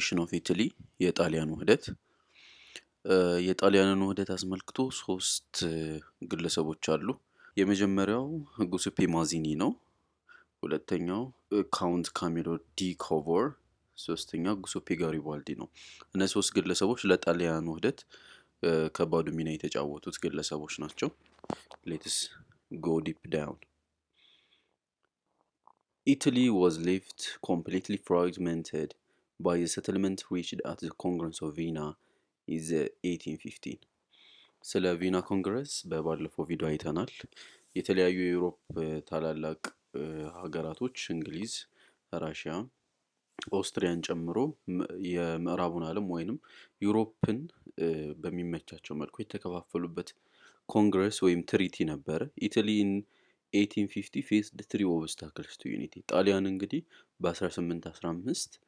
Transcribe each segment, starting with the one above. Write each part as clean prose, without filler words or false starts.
Unification of Italy፣ የጣሊያን ውህደት። የጣሊያንን ውህደት አስመልክቶ ሶስት ግለሰቦች አሉ። የመጀመሪያው ጉሴፔ ማዚኒ ነው። ሁለተኛው Count ካሚሎ ዲ ኮቮር፣ ሶስተኛው ጉሴፔ ጋሪባልዲ ነው። እነዚህ ሶስት ግለሰቦች ለጣሊያን ውህደት ከባዱ ሚና የተጫወቱት ግለሰቦች ናቸው። Let's go deep down. Italy was left completely fragmented by the settlement reached at the Congress of Vienna in the 1815. ስለ ቪና ኮንግረስ በባለፈው ቪዲዮ አይተናል። የተለያዩ የ Europe ታላላቅ ሀገራቶች እንግሊዝ፣ ራሽያ፣ ኦስትሪያን ጨምሮ የምዕራቡን ዓለም ወይንም Europe ን በሚመቻቸው መልኩ የተከፋፈሉበት ኮንግረስ ወይም treaty ነበረ። Italy in 1850 faced three obstacles to unity። ጣሊያን እንግዲህ በ1815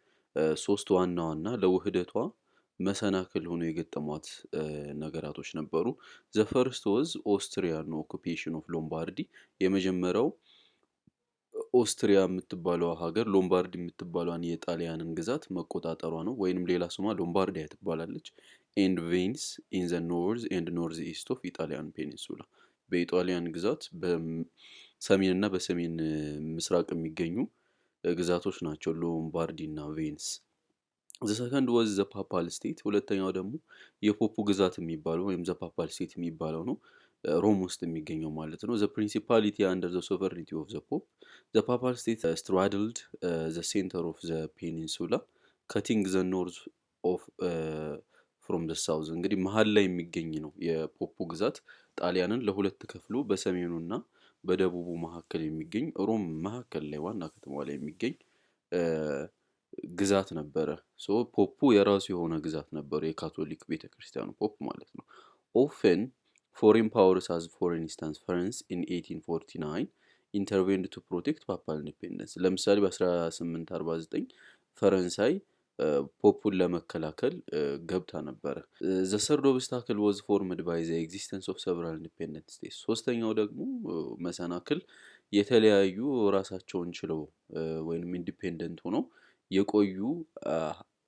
ሶስት ዋና ዋና ለውህደቷ መሰናክል ሆኖ የገጠሟት ነገራቶች ነበሩ። The first was Austrian occupation of Lombardy። የመጀመሪያው ኦስትሪያ የምትባለው ሀገር ሎምባርዲ የምትባለዋን የጣሊያንን ግዛት መቆጣጠሯ ነው። ወይንም ሌላ ስሟ ሎምባርዲያ ትባላለች። And Venice in the north and north east of Italian peninsula፣ በኢጣሊያን ግዛት በሰሜን እና በሰሜን ምስራቅ የሚገኙ ግዛቶች ናቸው ሎምባርዲ እና ቬኒስ። The second was the Papal State። ሁለተኛው ደግሞ የ Pope ኡ ግዛት የሚባለው ወይም the Papal State የሚባለው ነው። ሮም ውስጥ የሚገኘው ማለት ነው። The principality under the sovereignty of the Pope, the Papal State straddled the center of the peninsula, cutting the north off from the south። እንግዲህ መሀል ላይ የሚገኝ ነው የ Pope ኡ ግዛት። ጣሊያንን ለሁለት ከፍሎ በሰሜኑና በደቡቡ መካከል የሚገኝ፣ ሮም መካከል ላይ ዋና ከተማ ላይ የሚገኝ ግዛት ነበረ። So Pope ኡ የራሱ የሆነ ግዛት ነበረ፣ የካቶሊክ ቤተክርስቲያኑ Pope ማለት ነው። Often foreign powers, as for instance France in 1849, intervened to protect papal independence። ለምሳሌ በ1849 ፈረንሳይ Pope ኡን ለመከላከል ገብታ ነበረ። The third obstacle was formed by the existence of several independent states። ሶስተኛው ደግሞ መሰናክል የተለያዩ ራሳቸውን ችለው ወይንም independent ሆነው የቆዩ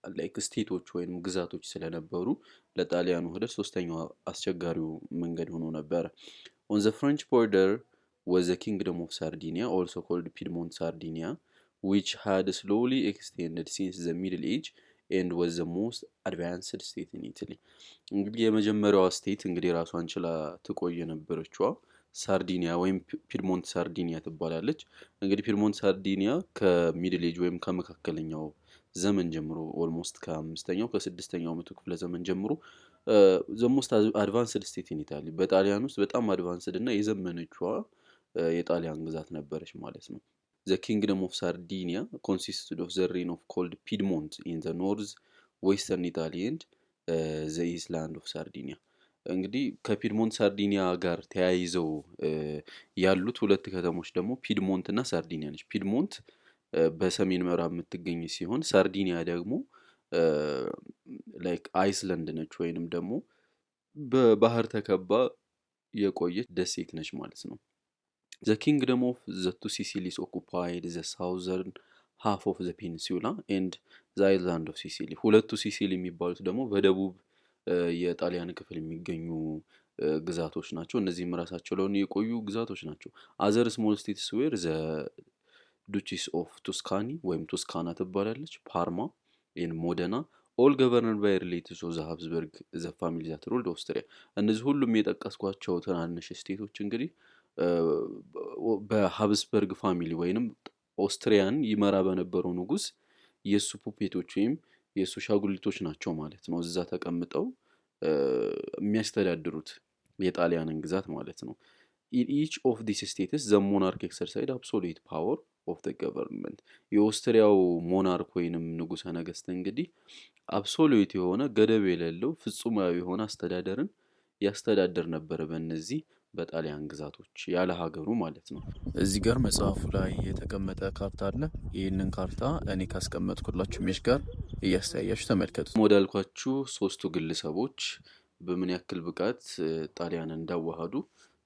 like state ኦች ወይም ግዛቶች ስለነበሩ ለጣሊያኑ ውህደት ሶስተኛው አስቸጋሪው መንገድ ሆኖ ነበረ። On the French border was the Kingdom of Sardinia, also called Piedmont Sardinia, which had slowly extended since the Middle Age and was the most advanced state in Italy። እንግዲህ የመጀመሪያዋ state እንግዲህ ራሷን ችላ ትቆይ የነበረችዋ ሳርዲኒያ ወይም ፒድሞንት ሳርዲኒያ ትባላለች። እንግዲህ ፒድሞንት ሳርዲኒያ ከ Middle Age ወይም ከመካከለኛው ዘመን ጀምሮ፣ almost ከአምስተኛው ከስድስተኛው መቶ ክፍለ ዘመን ጀምሮ the most advanced state in Italy፣ በጣሊያን ውስጥ በጣም advanced እና የዘመነችዋ የጣሊያን ግዛት ነበረች ማለት ነው። The Kingdom of Sardinia consisted of the region of called Piedmont in the north western Italy and the island of Sardinia። እንግዲህ ከፒድሞንት ሳርዲኒያ ጋር ተያይዘው ያሉት ሁለት ከተሞች ደግሞ ፒድሞንት እና ሳርዲኒያ ነች። ፒድሞንት በሰሜን ምዕራብ የምትገኝ ሲሆን ሳርዲኒያ ደግሞ like island ነች ወይንም ደግሞ በባህር ተከባ የቆየች ደሴት ነች ማለት ነው። The Kingdom of the Two Sicilies occupied the southern half of the peninsula and the island of Sicily። ሁለቱ ሲሲሊ የሚባሉት ደግሞ በደቡብ የጣሊያን ክፍል የሚገኙ ግዛቶች ናቸው። እነዚህም ራሳቸው ለሆኑ የቆዩ ግዛቶች ናቸው። Other small states were the Duchies of Tuscany ወይም ቱስካና ትባላለች፣ Parma and Modena, all governed by relatives of the Habsburg, the family that ruled Austria። እነዚህ ሁሉም የጠቀስኳቸው ትናንሽ state ኦች እንግዲህ በሀብስበርግ family ወይንም ኦስትሪያን ይመራ በነበረው ንጉስ የእሱ puppet ኦች ወይም የእሱ ሻጉሊቶች ናቸው ማለት ነው። እዛ ተቀምጠው የሚያስተዳድሩት የጣሊያንን ግዛት ማለት ነው። In each of these states, the monarch exercised absolute power of the government። የኦስትሪያው monarch ወይንም ንጉሰ ነገስት እንግዲህ absolute የሆነ፣ ገደብ የሌለው፣ ፍጹማዊ የሆነ አስተዳደርን ያስተዳድር ነበረ በእነዚህ በጣሊያን ግዛቶች ያለ ሀገሩ ማለት ነው። እዚህ ጋር መጽሐፉ ላይ የተቀመጠ ካርታ አለ። ይህንን ካርታ እኔ ካስቀመጥኩላችሁ image ጋር እያስተያያችሁ ተመልከቱት። ወዳልኳችሁ ሶስቱ ግለሰቦች በምን ያክል ብቃት ጣሊያንን እንዳዋሃዱ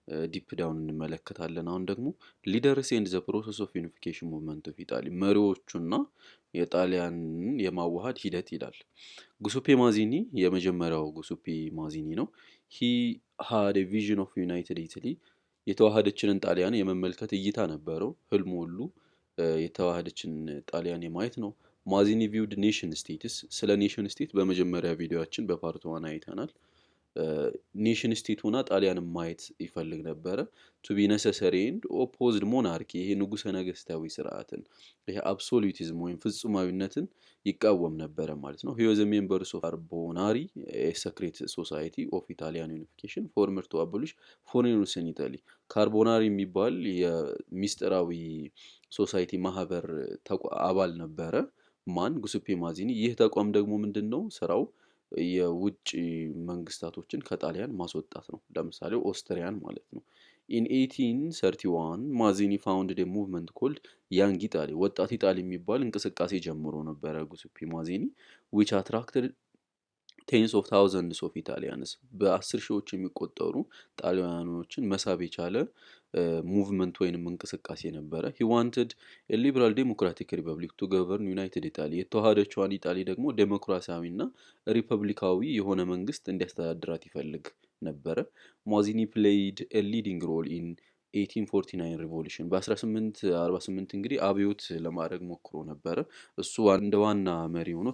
Deep down እንመለከታለን። አሁን ደግሞ leaders and the process of unification movement of Italy፣ መሪዎቹና የጣሊያንን የማዋሃድ ሂደት ይላል። ጉሱፔ ማዚኒ፣ የመጀመሪያው ጉሱፔ ማዚኒ ነው። He had vision of united Italy፣ የተዋሃደችንን ጣሊያን የመመልከት እይታ ነበረው። ህልሙ ሁሉ የተዋሃደችን ጣሊያን የማየት ነው። ማዚኒ viewed nation states፣ ስለ nation state በመጀመሪያ ቪዲዮችን በ part 1 አይተናል። Nation state ሆና ጣሊያንን ማየት ይፈልግ ነበረ። To be necessary and opposed monarchy፣ ይሄ ንጉሰ ነገስታዊ ስርዓትን፣ ይሄ absolutism ወይም ፍጹማዊነትን ይቃወም ነበረ ማለት ነው። He was members of Carbonari, secret society of Italian unification formed to abolish foreigners in Italy። ካርቦናሪ የሚባል የሚስጥራዊ society ማህበር አባል ነበረ። ማን? ጉሱፔ ማዚኒ። ይህ ተቋም ደግሞ ምንድን ነው ስራው? የውጭ መንግስታቶችን ከጣሊያን ማስወጣት ነው። ለምሳሌ ኦስትሪያን ማለት ነው። In 1831 ማዚኒ founded movement called Young Italy፣ ወጣት ኢጣሊ የሚባል እንቅስቃሴ ጀምሮ ነበረ ጉሱፔ ማዚኒ፣ which attracted tens of thousands of Italians፣ በ10 ሺዎች የሚቆጠሩ ጣሊያኖችን መሳብ የቻለ movement ወይንም እንቅስቃሴ ነበረ። He wanted liberal democratic republic to govern united Italy፣ የተዋሃደችዋን ኢጣሊ ደግሞ ዴሞክራሲያዊና ሪፐብሊካዊ የሆነ መንግስት እንዲያስተዳድራት ይፈልግ ነበረ። ማዚኒ played leading role in 1849 revolution። በ1848 እንግዲህ አብዮት ለማድረግ ሞክሮ ነበረ። እሱ እንደ ዋና መሪ ሆኖ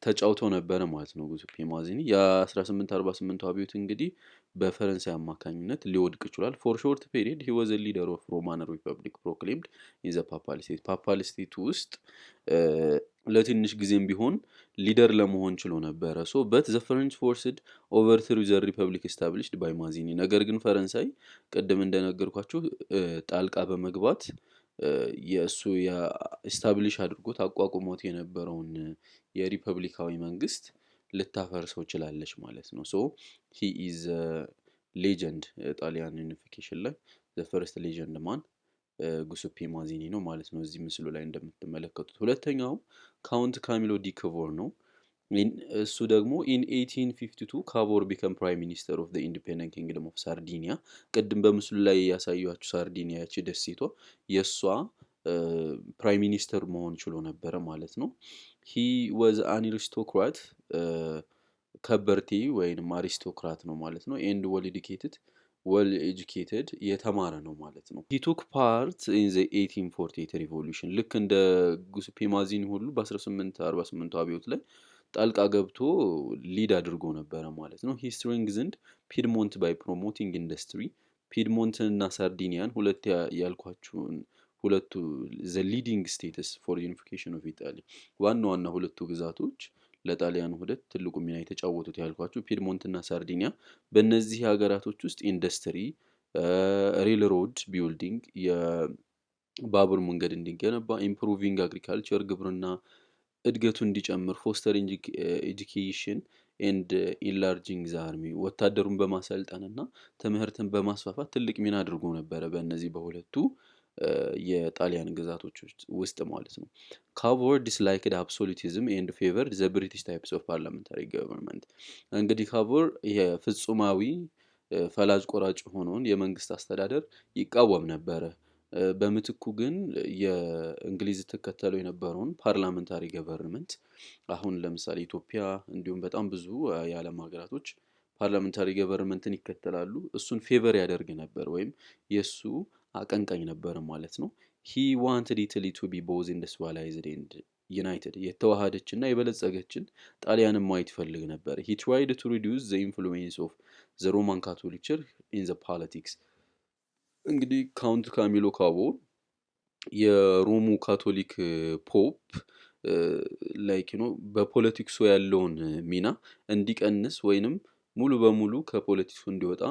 ተጫውቶ ነበረ ማለት ነው ጉሱፔ ማዚኒ። የ1848 አብዮት እንግዲህ በፈረንሳይ አማካኝነት ሊወድቅ ችሏል። For short period he was leader of Roman Republic proclaimed in the Papal State። Papal State ውስጥ ለትንሽ ጊዜም ቢሆን leader ለመሆን ችሎ ነበረ። So but the French forced overthrew the republic established by ማዚኒ። ነገር ግን ፈረንሳይ ቅድም እንደነገርኳችሁ ጣልቃ በመግባት የእሱ የ establish አድርጎት አቋቁሞት የነበረውን የሪፐብሊካዊ መንግስት ልታፈርሰው ችላለች ማለት ነው። So he is legend፣ ጣሊያን unification ላይ the first legend man ጉሱፔ ማዚኒ ነው ማለት ነው፣ እዚህ ምስሉ ላይ እንደምትመለከቱት። ሁለተኛው Count ካሚሎ ዲ ካቮር ነው። እሱ ደግሞ in 1852 ካቮር became prime minister of independent Kingdom of Sardinia። ቅድም በምስሉ ላይ ያሳየኋችሁ ሳርዲኒያ፣ ያቺ ደሴቷ፣ የእሷ prime minister መሆን ችሎ ነበረ ማለት ነው። He was an aristocrat፣ ከበርቴ ወይንም aristocrat ነው ማለት ነው። And well educated፣ የተማረ ነው ማለት ነው። He took part in the 1848 revolution። ልክ እንደ ጉሱፔ ማዚኒ ሁሉ በ1848 አብዮት ላይ ጣልቃ ገብቶ lead አድርጎ ነበረ ማለት ነው። He strengthened Piedmont by promoting industry። ፒድሞንትን እና ሳርዲኒያን፣ ሁለት ያልኳችሁን ሁለቱ the leading states for unification of Italy፣ ዋና ዋና ሁለቱ ግዛቶች ለጣሊያን ውህደት ትልቁ ሚና የተጫወቱት ያልኳችሁ ፒድሞንት እና ሳርዲኒያ፣ በእነዚህ ሀገራቶች ውስጥ industry፣ railroad building፣ የባቡር መንገድ እንዲገነባ፣ improving agriculture፣ ግብርና እድገቱ እንዲጨምር፣ foster education and enlarging the army፣ ወታደሩን በማሰልጠን እና ትምህርትን በማስፋፋት ትልቅ ሚና አድርጎ ነበረ በእነዚህ በሁለቱ የጣሊያን ግዛቶች ውስጥ ማለት ነው። ካቮር disliked absolutism and favored the British types of parliamentary government። እንግዲህ ካቮር የፍጹማዊ ፈላጭ ቆራጭ የሆነውን የመንግስት አስተዳደር ይቃወም ነበረ። በምትኩ ግን የእንግሊዝ ትከተለው የነበረውን parliamentary government፣ አሁን ለምሳሌ ኢትዮጵያ እንዲሁም በጣም ብዙ የዓለም ሀገራቶች parliamentary government ን ይከተላሉ። እሱን favor ያደርግ ነበር ወይም የእሱ አቀንቃኝ ነበር ማለት ነው። He wanted Italy to be both industrialized and united፣ የተዋሃደች እና የበለጸገችን ጣሊያንን ማየት ይፈልግ ነበር። He tried to reduce the influence of the Roman Catholic Church in the politics። እንግዲህ Count ካሚሎ ካቮር የሮሙ ካቶሊክ pope like ነው በ politics ኡ ያለውን ሚና እንዲቀንስ ወይንም ሙሉ በሙሉ ከ politics ኡ እንዲወጣ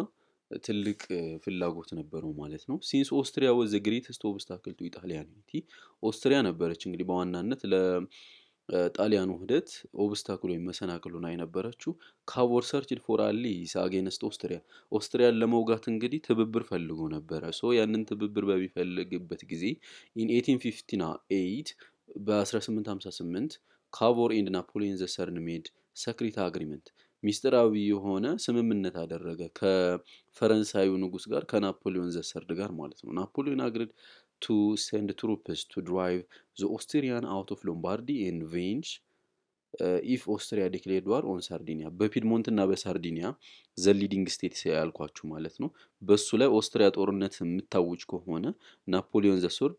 ትልቅ ፍላጎት ነበረው ማለት ነው። Since Austria was the greatest obstacle to Italian unity፣ ኦስትሪያ ነበረች እንግዲህ በዋናነት ለጣሊያን ውህደት obstacle ወይም መሰናክል ሆና የነበረችው። ካቮር searched for allies against Austria። ኦስትሪያን ለመውጋት እንግዲህ ትብብር ፈልጎ ነበረ። So ያንን ትብብር በሚፈልግበት ጊዜ in 1858፣ በ1858 ካቮር and Napoleon the Third made secret agreement። ሚስጥራዊ የሆነ ስምምነት አደረገ ከፈረንሳዩ ንጉስ ጋር፣ ከናፖሊዮን the Third ጋር ማለት ነው። Napoleon agreed to send troops to drive the Austrian out of Lombardy and Venetia if Austria declared war on Sardinia። በፒድሞንት እና በሳርዲኒያ፣ the leading state ያልኳችሁ ማለት ነው። በሱ ላይ ኦስትሪያ ጦርነት የምታውጅ ከሆነ Napoleon the Third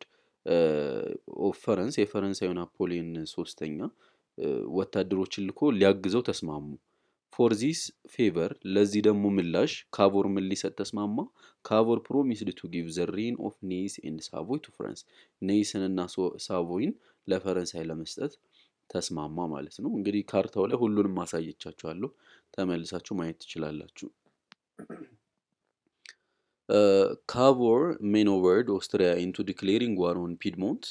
of France፣ የፈረንሳዩ ናፖሊዮን ሶስተኛ ወታደሮችን ልኮ ሊያግዘው ተስማሙ። For this favor፣ ለዚህ ደግሞ ምላሽ ካቮር ምን ሊሰጥ ተስማማ? Cavour promised to give the realm of Nice and Savoy to France። ኔይስን እና ሳቮይን ለፈረንሳይ ለመስጠት ተስማማ ማለት ነው። እንግዲህ ካርታው ላይ ሁሉንም ማሳየቻችኋለሁ፣ ተመልሳችሁ ማየት ትችላላችሁ። Cavour maneuvered Austria into declaring war on Piedmont።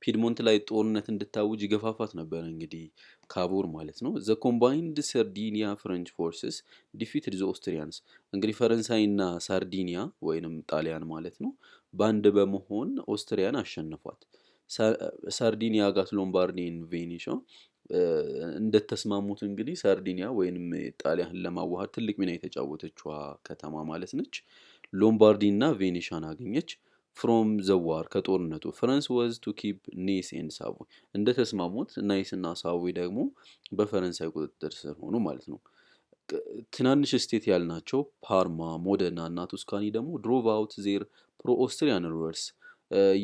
ፒድሞንት ላይ ጦርነት እንድታውጅ ይገፋፋት ነበር እንግዲህ ካቮር ማለት ነው። The combined Sardinia French forces defeated the Austrians። እንግዲህ ፈረንሳይና ሳርዲኒያ ወይንም ጣሊያን ማለት ነው በአንድ በመሆን ኦስትሪያን አሸነፏት። Sardinia got Lombardy and Venetia። እንደተስማሙት እንግዲህ ሳርዲኒያ ወይንም ጣሊያን ለማዋሃድ ትልቅ ሚና የተጫወተችዋ ከተማ ማለት ነች። ሎምባርዲ እና ቬኔሻን አገኘች። From the war፣ ከጦርነቱ France was to keep Nice and Savoy። እንደተስማሙት ናይስ እና ሳቮይ ደግሞ በፈረንሳይ ቁጥጥር ስር ሆኑ ማለት ነው። ትናንሽ state ያልናቸው ፓርማ፣ ሞደና እና ቱስካኒ ደግሞ drove out their pro Austrian rulers።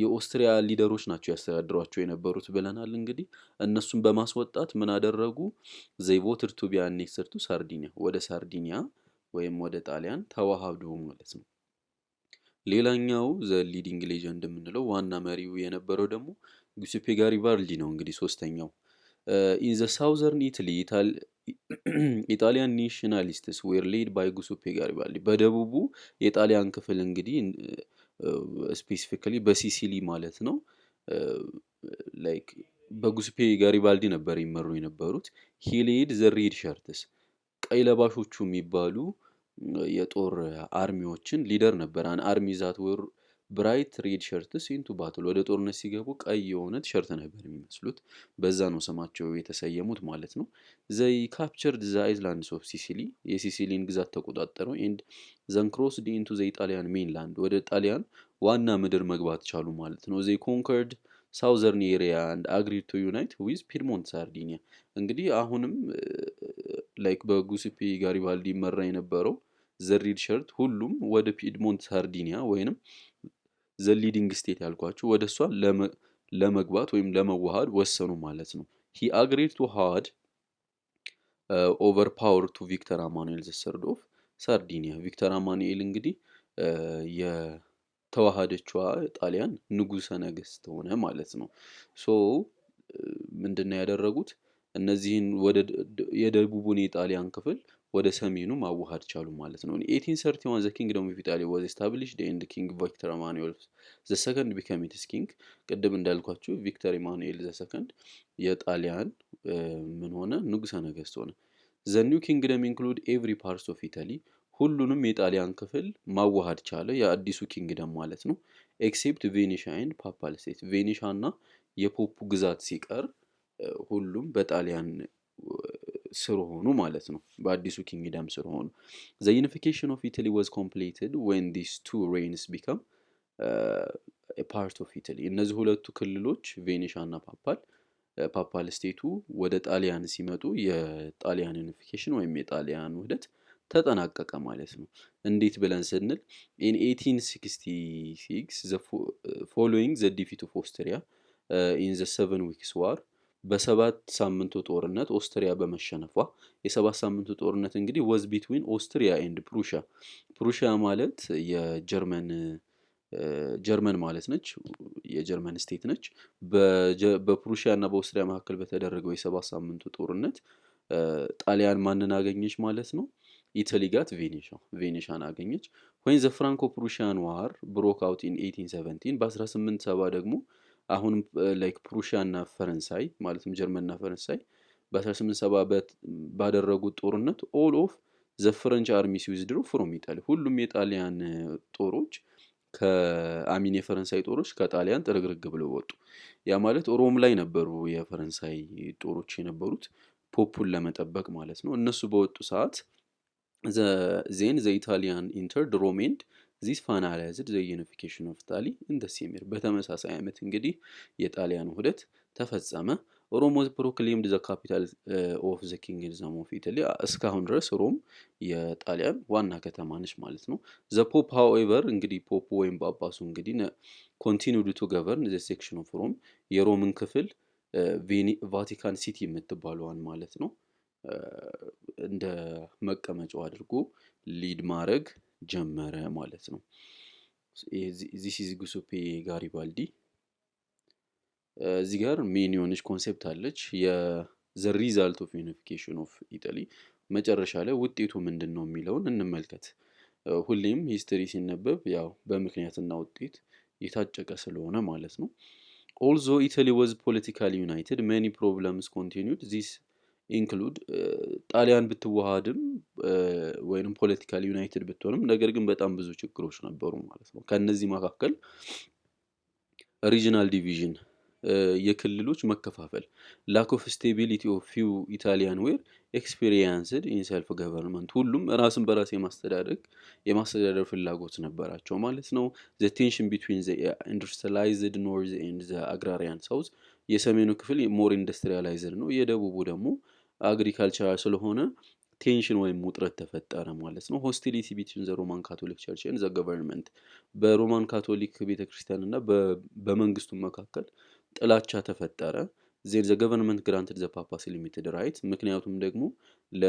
የኦስትሪያ leader ኦች ናቸው ያስተዳድሯቸው የነበሩት ብለናል። እንግዲህ እነሱን በማስወጣት ምን አደረጉ? They voted to be annexed to Sardinia። ወደ ሳርዲኒያ ወይም ወደ ጣሊያን ተዋሃዱ ማለት ነው። ሌላኛው the leading legend የምንለው ዋና መሪው የነበረው ደግሞ ጉሴፔ ጋሪባልዲ ነው። እንግዲህ ሶስተኛው። In the southern Italy, Italian nationalists were led by Giuseppe Garibaldi። በደቡቡ የጣሊያን ክፍል እንግዲህ specifically በሲሲሊ ማለት ነው like በጉስፔ ጋሪባልዲ ነበር ይመሩ የነበሩት። He led the Red Shirts፣ ቀይ ለባሾቹ የሚባሉ የጦር army ዎችን leader ነበር። An army that wore bright red shirts into battle። ወደ ጦርነት ሲገቡ ቀይ የሆነ ቲሸርት ነበር የሚመስሉት። በዛ ነው ስማቸው የተሰየሙት ማለት ነው። They captured the islands of Sicily፣ የሲሲሊን ግዛት ተቆጣጠሩ። And then crossed into the Italian mainland፣ ወደ ጣሊያን ዋና ምድር መግባት ቻሉ ማለት ነው። They conquered southern area and agreed to unite with Piedmont Sardinia። እንግዲህ አሁንም like በጉሲፔ ጋሪባልዲ ይመራ የነበረው the Red Shirt ሁሉም ወደ ፒድሞንት ሳርዲኒያ ወይንም the leading state ያልኳቸው ወደ እሷ ለመግባት ወይም ለመዋሃድ ወሰኑ ማለት ነው። He agreed to hand over power to Victor Emmanuel the Third of Sardinia። ቪክተር አማኑኤል እንግዲህ የተዋሃደችዋ ጣሊያን ንጉሰ ነገስት ሆነ ማለት ነው። So ምንድን ነው ያደረጉት? እነዚህን ወደ የደቡቡን የጣሊያን ክፍል ወደ ሰሜኑ ማዋሃድ ቻሉ ማለት ነው። 1831, the Kingdom of Italy was established and King Victor Emmanuel the Second became its king። ቅድም እንዳልኳችሁ ቪክተር ኢማኑኤል the Second የጣሊያን ምን ሆነ? ንጉሰ ነገስት ሆነ። The new kingdom include every parts of Italy። ሁሉንም የጣሊያን ክፍል ማዋሃድ ቻለ፣ የአዲሱ kingdom ማለት ነው። Except Venetia and Papal State። ቬኒሻ እና የፖፑ ግዛት ሲቀር ሁሉም በጣሊያን ስር ሆኑ ማለት ነው። በአዲሱ kingdom ስር ሆኑ። The unification of Italy was completed when these two realms become part of Italy። እነዚህ ሁለቱ ክልሎች ቬኒሻ እና Papal State ኡ ወደ ጣሊያን ሲመጡ የጣሊያን unification ወይም የጣሊያን ውህደት ተጠናቀቀ ማለት ነው። እንዴት ብለን ስንል in 1866, following the defeat of Austria in the Seven Weeks War፣ በሰባት ሳምንቱ ጦርነት ኦስትሪያ በመሸነፏ። የሰባት ሳምንቱ ጦርነት እንግዲህ was between Austria and Prussia። ፕሩሺያ ማለት የጀርመን ጀርመን ማለት ነች። የጀርመን state ነች። በፕሩሺያ እና በኦስትሪያ መካከል በተደረገው የሰባት ሳምንቱ ጦርነት ጣሊያን ማንን አገኘች ማለት ነው? Italy got Venetia፣ ቬኔሻን አገኘች። When the Franco Prussian War broke out in 1817፣ በ1870 ደግሞ አሁንም like ፕሩሺያ እና ፈረንሳይ ማለትም ጀርመን እና ፈረንሳይ በ1870 ባደረጉት ጦርነት all of the French armies withdrew from Italy። ሁሉም የጣሊያን ጦሮች ከአሚን የፈረንሳይ ጦሮች ከጣሊያን ጥርግርግ ብለው ወጡ። ያ ማለት ሮም ላይ ነበሩ የፈረንሳይ ጦሮች የነበሩት። Pope ኡን ለመጠበቅ ማለት ነው። እነሱ በወጡ ሰዓት then the Italian entered Rome and this finalized the unification of Italy in the same year። በተመሳሳይ ዓመት እንግዲህ የጣሊያን ውህደት ተፈጸመ። Rome was proclaimed the capital of the Kingdom of Italy። እስካሁን ድረስ ሮም የጣሊያን ዋና ከተማ ነች ማለት ነው። The Pope, however፣ እንግዲህ Pope ወይም ጳጳሱ እንግዲህ continued to govern the section of Rome፣ የሮምን ክፍል ቫቲካን City የምትባለዋን ማለት ነው እንደ መቀመጫው አድርጎ lead ማድረግ ጀመረ ማለት ነው። This is Giuseppe Garibaldi። እዚህ ጋር main የሆነች concept አለች። የ the result of unification of Italy መጨረሻ ላይ ውጤቱ ምንድን ነው የሚለውን እንመልከት። ሁሌም history ሲነበብ ያው በምክንያትና ውጤት የታጨቀ ስለሆነ ማለት ነው። Although Italy was politically united, many problems continued. This include ጣሊያን ብትዋሃድም ወይም politically united ብትሆንም ነገር ግን በጣም ብዙ ችግሮች ነበሩ ማለት ነው። ከእነዚህ መካከል regional division፣ የክልሎች መከፋፈል፣ lack of stability of few Italian were experienced in self government፣ ሁሉም ራስን በራስ የማስተዳደር ፍላጎት ነበራቸው ማለት ነው። The tension between the industrialized north and the agrarian south፣ የሰሜኑ ክፍል more industrialized ነው፣ የደቡቡ ደግሞ agricultural ስለሆነ tension ወይም ውጥረት ተፈጠረ ማለት ነው። Hostility between the Roman Catholic Church and the government፣ በሮማን ካቶሊክ ቤተክርስቲያን እና በመንግስቱ መካከል ጥላቻ ተፈጠረ። Then the government granted the papacy limited right፣ ምክንያቱም ደግሞ ለ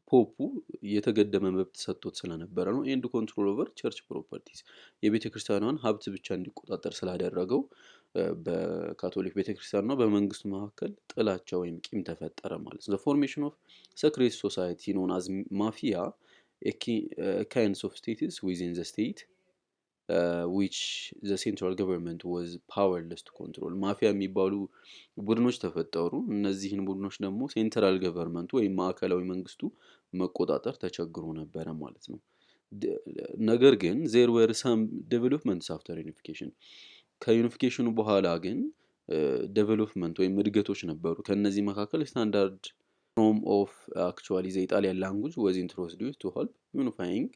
Pope ኡ የተገደበ መብት ሰጥቶት ስለነበረ ነው። And control over church properties፣ የቤተ ክርስቲያኗን ሀብት ብቻ እንዲቆጣጠር ስላደረገው በካቶሊክ ቤተክርስቲያንና በመንግስቱ መካከል ጥላቻ ወይም ቂም ተፈጠረ ማለት ነው። Formation of secret society known as mafia, kinds of states within the state which the central government was powerless to control። ማፊያ የሚባሉ ቡድኖች ተፈጠሩ። እነዚህን ቡድኖች ደግሞ central government ኡ ወይም ማዕከላዊ መንግስቱ መቆጣጠር ተቸግሮ ነበረ ማለት ነው። ነገር ግን there were some developments after unification። ከ unification ኑ በኋላ ግን development ወይም እድገቶች ነበሩ። ከእነዚህ መካከል standard form of actually the Italian language was introduced to help unifying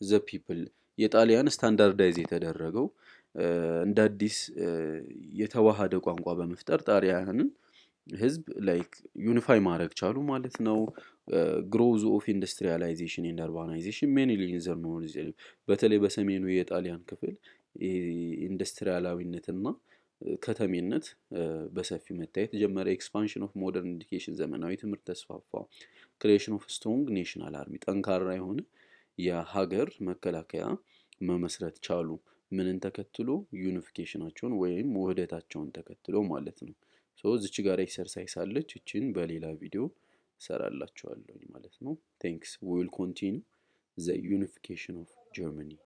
the people። የጣሊያን standardize የተደረገው እንደ አዲስ የተዋሃደ ቋንቋ በመፍጠር ጣሊያንን ህዝብ like unify ማድረግ ቻሉ ማለት ነው። Growth of industrialization and urbanization, mainly in the north፣ በተለይ በሰሜኑ የጣሊያን ክፍል ኢንዱስትሪያላዊነትና ከተሜነት በሰፊው መታየት ጀመረ። Expansion of modern education፣ ዘመናዊ ትምህርት ተስፋፋ። Creation of strong national army፣ ጠንካራ የሆነ የሀገር መከላከያ መመስረት ቻሉ። ምንን ተከትሎ? Unification ኣቸውን ወይም ውህደታቸውን ተከትሎ ማለት ነው። So እዚች ጋር exercise አለች። እችን በሌላ ቪዲዮ እሰራላችኋለሁ ማለት ነው። Thanks. We'll continue the unification of Germany.